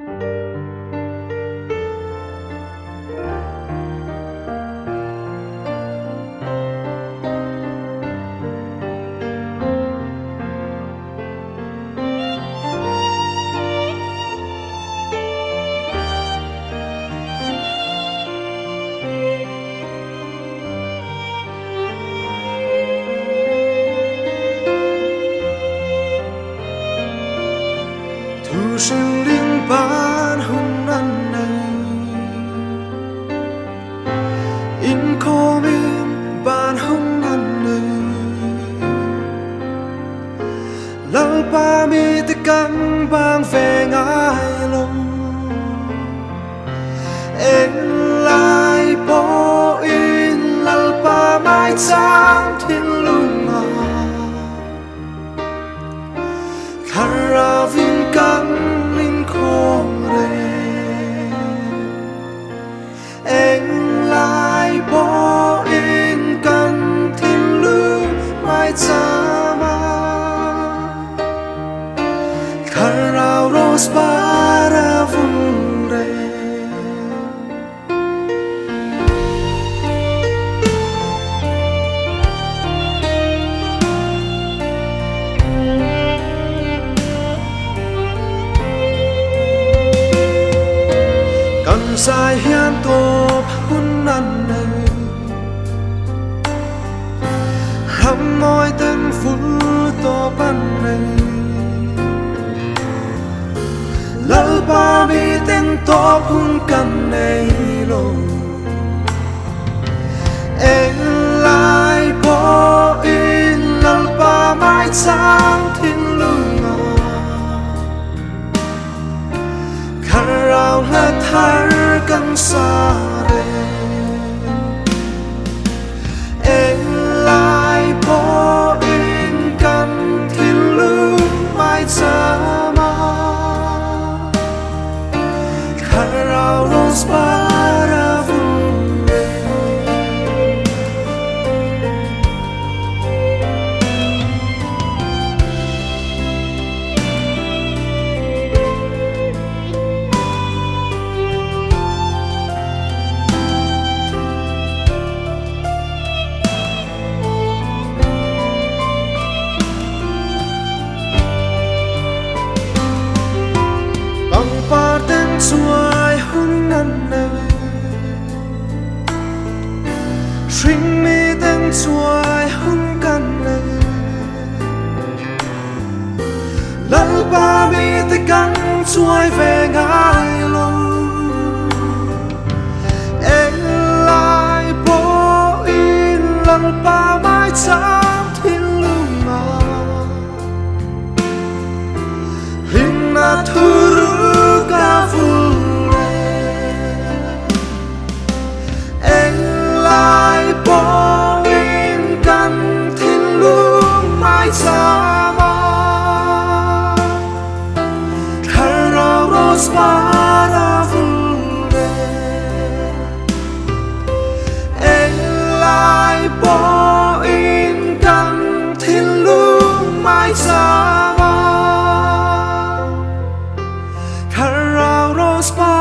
Thu hrilhin ban hun an nei, inkhawmin ban hun an nei. Lalpa mite kan bang ve ngai lo, englai pawhin Lalpa maichang thinlung ah. Thlarauin kan inkhawm reng, englai pawhin kan thinlung maicham a, Thlarau rose par a vung reng. Kan zai hian tawp hun an nei, Ram mawi ten vul tawp an nei. Lalpa miten tawp hun kan nei lo, Englai pawhin Lalpa maichang thinlung ah Thlarau hla thar kan sa reng. Englai pawhin kan thinlung maicham ah Thlarau rose par a vung reng. Pangpar ten chuai hun an nei, Hringmi ten chuai hun kan nei. Lalpa mite kan chuai ve ngai lo, Englai pawhin Lalpa maicham thinlung ah Hlimna thuruk a vul reng. Englai pawhin kan thinlung maicham ah Thlarau rose par a vul reng. Englai pawhin kan thinlung maicham ah Thlarau rose par.